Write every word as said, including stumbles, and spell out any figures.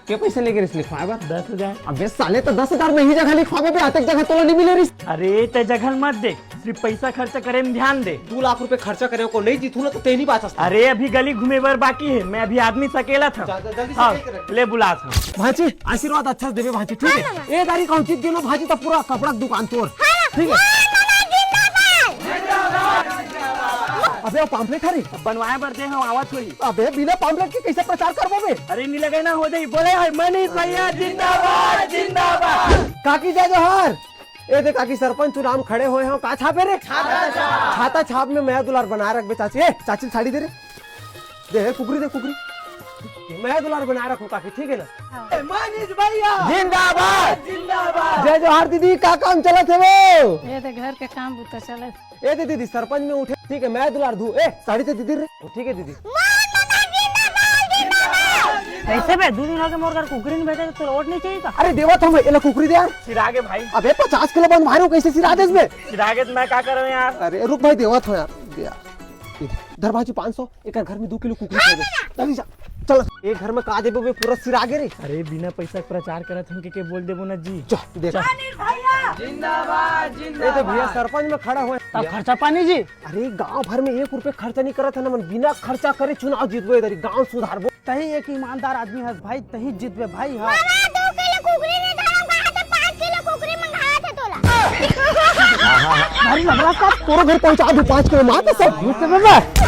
के पैसा लेके रिस लिखवाए बर? दस हजार। अबे साले, तो दस हजार में ही जगह लिखवाबे बे, अतेक जगह तोला नहीं मिले रिस। अरे, ते जगह मत दे, सिर्फ पैसा खर्चा करे में ध्यान दे। दू लाख रुपए खर्चा करे को नहीं जीतू ना, तो ते नहीं बाचस। अरे, अभी गली घूमे बर बाकी है, मैं अभी आदमी से अकेला था। जा, जा, जल्दी से हाँ, लेके रख। ले बुला था। भांची, आशीर्वाद अच्छा से देवे भांची, ठीक है? हाँ, हाँ। ए दारी कहूँ जीत गेनो भांची, तो पूरा कपड़ा के दुकान तोर। हाँ, ठीक है? हाँ, मामा जिंदाबाद। अबे वो pamphlet हरी। बनवाए बर दे हम आवत होही। अबे बिना pamphlet के कैसे प्रचार करबो बे? अरे नी लगे ना हो जाई, बोले है मनीष भैया जिंदाबाद, जिंदाबाद। काकी जय जोहार। ए दे काकी, सरपंच चुनाव में खड़े होए हो, का छापे रे? छाता छाप। छाता छाप में मया दुलार बनाए रखबे चाची। ए चाची, साड़ी दे रे। दे, कुकरी दे, कुकरी। मया दुलार बनाए रखो काकी, ठीक है ना? हाँ। ए, मनीष भैया। जिंदाबाद। जिंदाबाद। जय जोहार दीदी, का काम चलत हे वो? ये तो घर के काम बुता चलत। ए दे दीदी, सरपंच में उठे, ठीक है, मया दुलार दू। ए, साड़ी दे दीदी रे। ठीक है दीदी। कैसे बे? दू दिन हो गए मोर घर कुकरी नहीं बैठे, तो लोट नहीं चाहिए का? अरे देवत हो मैं, एला कुकरी दे यार। सिरागे भाई। अबे पचास किलो बन भारी हो, कैसे सिरा देस बे? सिरागे तो मैं का करूँ यार? अरे रुक भाई, देवत हो यार, दे यार। धर भाजी पाँच सौ, एक घर में दू किलो कुकरी खाबे। चल जा, चल। एक घर में का देबो बे, पूरा सिरागे रे। अरे बिना पैसा के प्रचार करत हमके के बोल देबो ना जी। चल देख। अनिल भैया जिंदाबाद, ए तो भैया जिंदाबाद। सरपंच में खड़ा हुआ है। तब खर्चा पानी जी? अरे गांव भर में एक रुपये खर्चा नहीं करत है ना मन, बिना खर्चा करे चुनाव जीतबो, इधर गांव सुधारबो। तही एक ईमानदार आदमी हस भाई, तही जीतबे भाई। हाँ। मामा, दो किलो कुकरी नहीं धरम, कहा था पाँच किलो कुकरी मंगाया था तोला। भारी लग रहा था, तोरो घर पहुंचा दू पाँच किलो, मार तो सब। मुझसे बे।